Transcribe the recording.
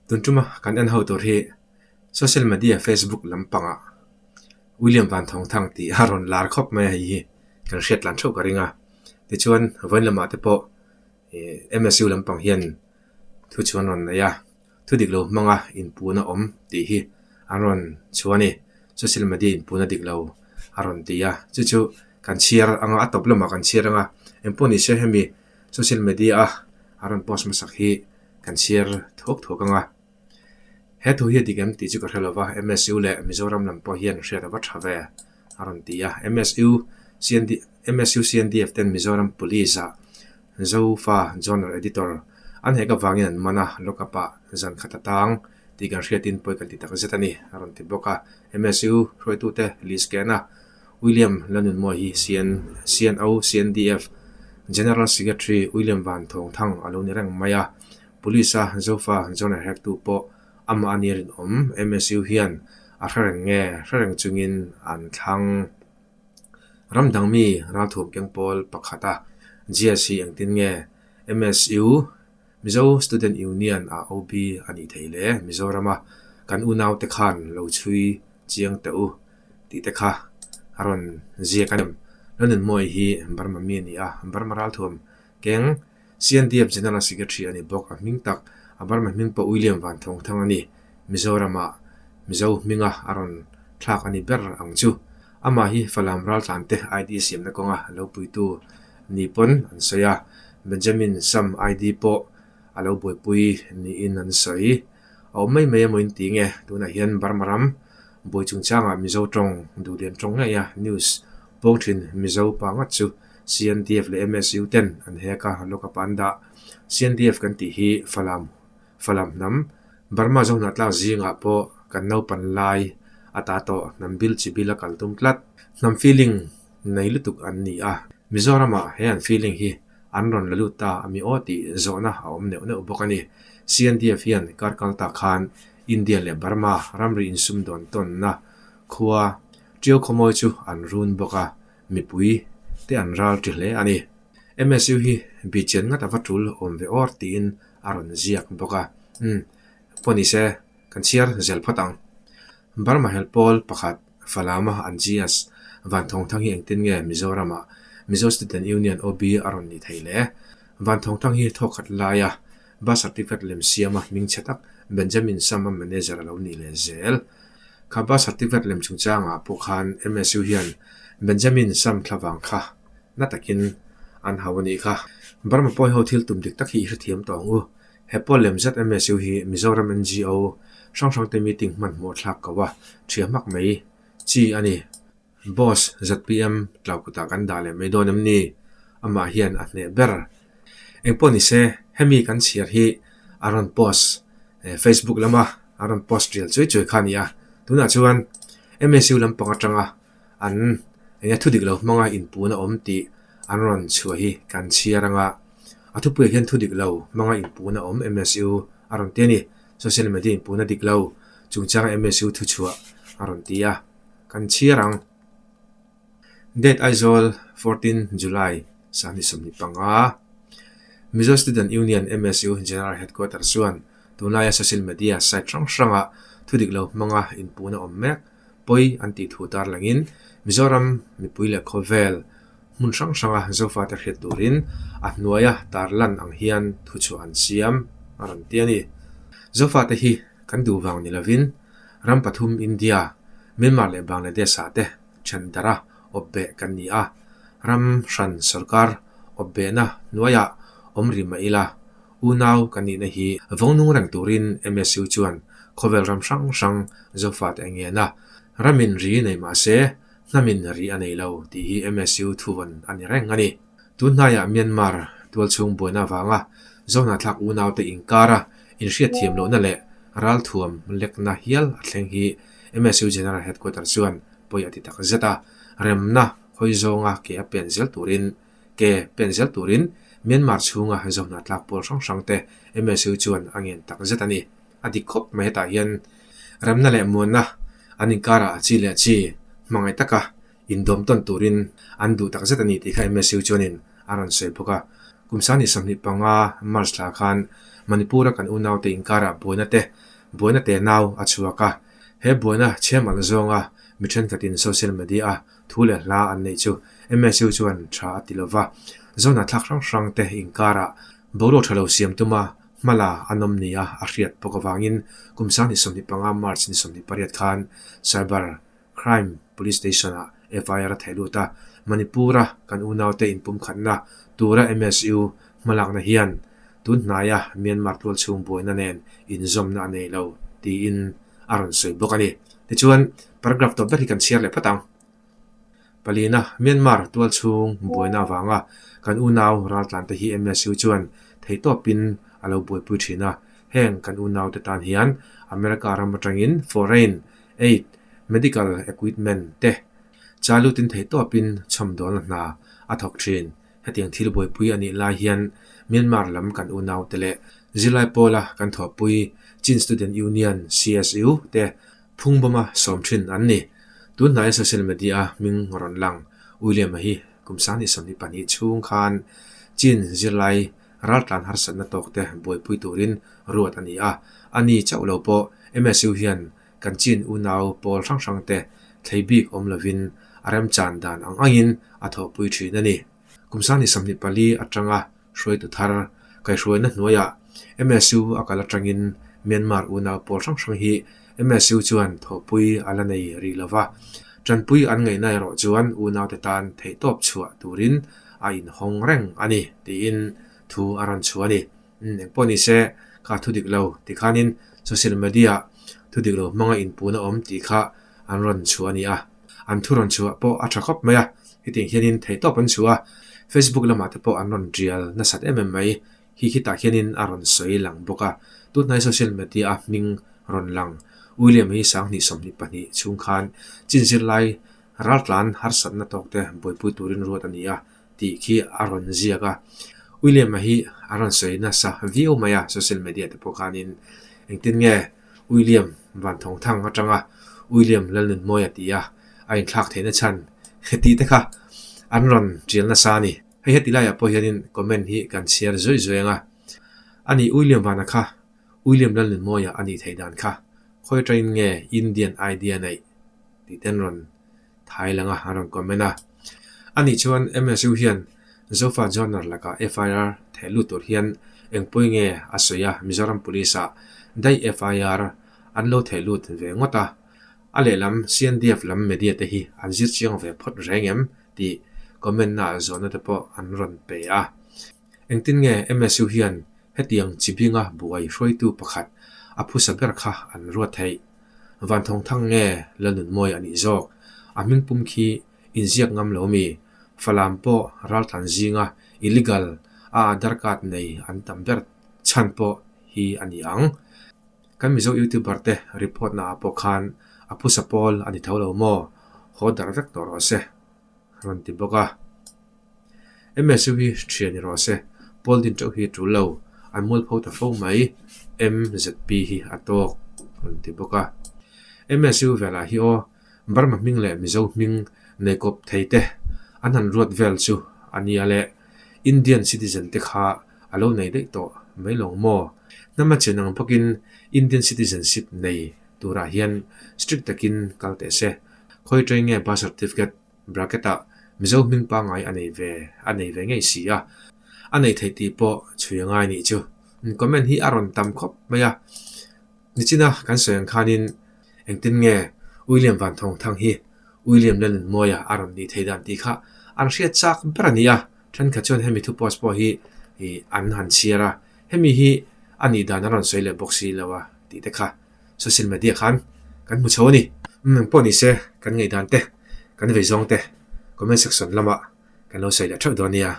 Tun tuma kan en ho tur hi social media Facebook lampangah William Van Thawng Thang tih a rawn lar khawp mai a hei hi kan hriat tlan theuh ka ring a. Tichuan vawiin lamah te pawh MSU lampang hian thu chu an rawn nei a, thu dik lo hmanga inpun a awm tih hi an rawn chhuah a ni. Social media inpun a dik lo a rawn ti a, chu chu kan chhiar anga a tawp lamah kan chhiar anga engpawh ni se hemi social media a a rawn post hmasak hi kan chhiar thuak thuak anga. He thu hi a dik em tih chu ka hre lova, MSU leh Mizoram lam pawh hian hriat a va tha ve a rawn ti a. MSU CND MSU CNDF ten Mizoram Police ah Zofa Journal Editor an hek avangin an man a, lockup ah zan khat a tang tih kan hriatin pawi kan ti tak zet a ni a rawn ti bawk a. MSU hruaitute list ken a, William Lanunmawi hi CN CNO CNDF General Secretary William Van Thawngthang a lo ni reng mai a. Police a Zofa Journal hektu pawh amah a ni rinawm MSU hian a hre reng nge hre reng chungin an thlang. Ram dang mi ralthuam keng pawl pakhat a GS hi engtin nge MSU Mizo Student Union ah OB a nih theih le Mizoram a kan unau te khan lo chhui chiang teh u tih te kha a rawn ziak a ni. Lalnunmawi hi Burma mi a ni a, Burma ralthuam keng CNDF General Secretary a ni bawk. A hming tak, a Burma hming pawh William Van Thawngthang a ni. Mizoramah Mizo hminga a rawn thlak a ni ber ang chu. Amah hi Falam raltlante ID siamna kawnga lo puitu ni pawn an sawi a, Benjamin Sam ID pawh a lo buaipui niin an sawi. A awm mai mai emaw in ti nge, tunah hian Burma ram buai chungchangah Mizo tawng duhlian tawng ngei a news pawng thin Mizo pa ngat chu CNDF leh MSU ten an hek a, lockup ah an dah. CNDF kan tih hi Falam, Falam hnam, Burma zohnah tlak zingah pawh kan naupan lai a ta tawh hnam bil chi bil a kal tum tlat. Hnam feeling nei lutuk an ni a, Mizoramah he an feeling hi an rawn la lut ta a mi aw tih zawhna a awm neuh neuh bawk a ni. CNDF hian kar kal tak khan India leh Burma ramri insumdawn tawnna khua Tiau Khawmawi chu an run bawk a, Mipui te an ral ṭi hle a ni. MSU hi bihchian ngat a va ṭul awm ve awr tiin a rawn ziak bawk a. Umm, pawh ni se, kan chhiar zel phawt ang. Burma hel pawl pakhat Falama an GS Van Thawngthang hi engtin nge Mizoramah Mizo Student Union OB a rawn nih theih le? Van Thawngthang hi thawkhat laia Birth Certificate lem siama hming chhe tak Benjamin Sam-a manager a lo nih leh zel. Kha birth certificate lem chungchangah pawh khan MSU hian Benjamin Sam thlavang kha na takin an hau a nih kha. Burma pawi ho thil tum dik tak hi i hrethiam tawh ang u. He pawl lem zet MSU hi Mizoram NGO hrang hrangte meeting hmanhmawh thlak ko a ṭhia hmak mai chi a ni. Boss, zpm tlau kutah kan dah leh mai dawn em ni? Amah hian a hneh ber. Engpawh ni se, hemi kan chhiar hi a rawn post Facebook lama a rawn post rial chuai chuai kha a ni a. Tunah chuan MSU lampang atanga an enge thu dik lo hmanga inpun a awm tih an rawn chhuah hi kan chhiar anga a thupuiah hian thu dik lo hmanga inpun a awm MSU a rawn ti a ni. Social media inpun a dik lo chungchanga MSU thuchhuah a rawn ti a. Kan chhiar ang. Date Aizawl 14 July sahni 25. Mizo Student Union, MSU, General Headquarter chuan tunlaia social media site hrang hranga thudik lo hmanga inpun a awm mek pawi an tih thu tarlangin Mizoram mipui leh khawvel hmun hrang hranga Zofate hriat turin a hnuaia tarlan ang hian thuchhuah an siam a rawn ti a ni. Zofate hi kan duh vang ni lovin Ram pathum India, Myanmar leh Bangladesh-ah te then darh a awpbeh kan ni a, ram hran sorkar awpbehna hnuaiah awm rih mah ila, unau kan nihna hi vawng nung reng turin MSU chuan khawvel ram hrang hrang Zofate a ngen a, ramin ri nei mah se hnamin ri a nei lo tih hi MSU thuvawn a ni reng a ni. Tun hnaiah Myanmar tualchhung buaina avanga Zohnahthlak unaute inkara inhriatthiam lohna leh ralthuam lekna hial a thleng hi MSU General Headquarter chuan pawi a ti tak zet a, remna hawi zawnga ke a pen zel turin ke pen zel turin Myanmar chhunga Zohnahthlak pawl hrang hrangte MSU chuan a ngen tak zet a ni. A dik khawp mai hetah hian remna leh muanna an inkarah chi leh chi hmangaih taka Indawm tawn turin an duh tak zet a ni tih kha MSU chuanin a rawn sawi bawk a. Kum 2025 March thla khan Manipur-a kan unaute inkarah buaina te buaina tenau a chhuak a. He buaina chhiamalh zawnga mi thenkhatin social media-a thu leh hla an neih chu MSU chuan tha a ti lova. Zona thlak hrang hrang te inkarah boruak tha lo siam tuma hmala an awm nia a hriat bawk avangin kum 2025 March ni 28 khan cyber Crime Police Station-ah FIR a theh lut a, Manipur-a kan unaute inpumkhatna tura MSU hmalakna hian tun hnaia Myanmar tualchhung buaina nen inzawmna a nei lo tiin a rawn sawi bawk a ni. Tichuan, paragraph tawp ber hi kan chhiar leh phawt ang. Palina, Myanmar tualchhung buaina avanga kan unau raltlante hi MSU chuan theihtawpin a lo buaipui thin a, heng kan unaute tan hian America ram atangin foreign Aid, medical equipment te chalutin theihtawpin chhawmdawlna hna a thawk thin. Hetiang thil buaipui a nih lai hian Myanmar lam kan unaute leh zirlai pawla kan thawhpui Chin Student Union, CSU, te phungbawma sawm thin an ni. Tun hnaia social media-a hming rawn lang William-a hi kum 2022 chhung khan Chin zirlai raltlan harsatna tawkte buaipui turin ruat a ni a. A ni chauh lo pawh MSU hian Kan chin unau pawl hrang hrang te thlei bik awm lovin a remchan dan ang angin a thawhpui thin a ni. Kum 24 atanga hruaitu thar kaihhruaina hnuaiah MSU a kal atangin Myanmar unau pawl hrang hrang hi MSU chuan thawhpui a la nei rih lova, tanpui an ngaihna erawh chuan unaute tan theihtawp chhuah turin a inhawng reng a ni tiin thu a rawn chhuah a ni. Umm engpawh ni se kha thu dik lo ti khanin social media thu dik lo hmanga inpun a awm tih kha an rawn chhuah a ni a, an thu rawn chhuah pawh a tha khawp mai a, hetiang hianin theihtawp an chhuah a, Facebook lamah te pawh an rawn tial nasat em em mai hi khitah hianin a rawn sawi lang bawk a, tunhnai social media a hming rawn lang William hi 2022 chhung khan chin zirlai raltlan harsatna tawkte buaipui turin ruat a ni a. tih khi a rawn ziak a. William-a hi a rawn sawi nasa viau mai a, social media te pawh khanin engtin nge William van thawng thang atanga William Lalnunmawia ti a a inthlak theihna chhan tih te kha an rawn tial nasa a ni. Hei heti laiah pawh hianin comment hi kan chhiar zuai zuai ang a, ani William vana kha William Lalnunmawia a nih theih dan kha khawi atangin nge Indian idea neih tih te an rawn Thai langa a rawn comment a. Anih chuan MSU hian Zofa Joner lakah FIR theh lut tur hian eng pawi nge a sawi a, Mizoram Police ah daih FIR an lo theh lut ve ngawt a. A lehlam CNDF lam media te hi an zir chiang ve phawt reng em tih comment na ah zawhna te pawh an rawn pe a. Engtin nge MSU hian hetiang chibinga buai hruaitu pakhat a phusa ber kha an ruat theih? Van thawng thang nge Lalnunmawi a nih zawk? A hming pum khi inziak ngam lo mi? Falam pawh raltlan zinga illegal a Aadhar card nei an tam ber chhan pawh hi a ni ang. Kan Mizo YouTuber te report na ah pawh khan a phusa pawl a ni tho lo maw? Haw darh vek tawh rawh se. Rawn ti bawk a. MSU hi thian ni rawh se, Paul din teuh hi a tul lo, an mualpho ta fo mai, MZP hi a tawk rawn ti bawk a. MSU velah hi aw, Burma hming leh Mizo hming nei kawp thei te an han ruat vel chu a nia leh Indian citizen te kha a lo nei daih tawh mai lawng maw? Hnam a chen ang bawkin Indian citizenship nei turah hian strict takin kal teh se. Khawi train nge birth certificate bracket ah Mizo hming pangngai a nei ve a nei ve ngei si a, a nei theih tih pawh chhui a ngai nih chu. Comment hi a rawn tam khawp mai a, nichina kan sawi ang khanin engtin nge William Van Thawng Thang hi William Lalnunmawia a rawn nih theih dan tih kha an hriat chak ber a ni a, thenkhat chuan hemi thu post pawh hi an han chhiar a, hemi hi a nih dan a rawn sawi leh bawk si lo a tih te kha. Social media khan kan hmu chho a ni. Umm engpawh ni se kan ngaihdan te kan vei zawng te comment section lamah kan lo sawi leh theuh dawn nia.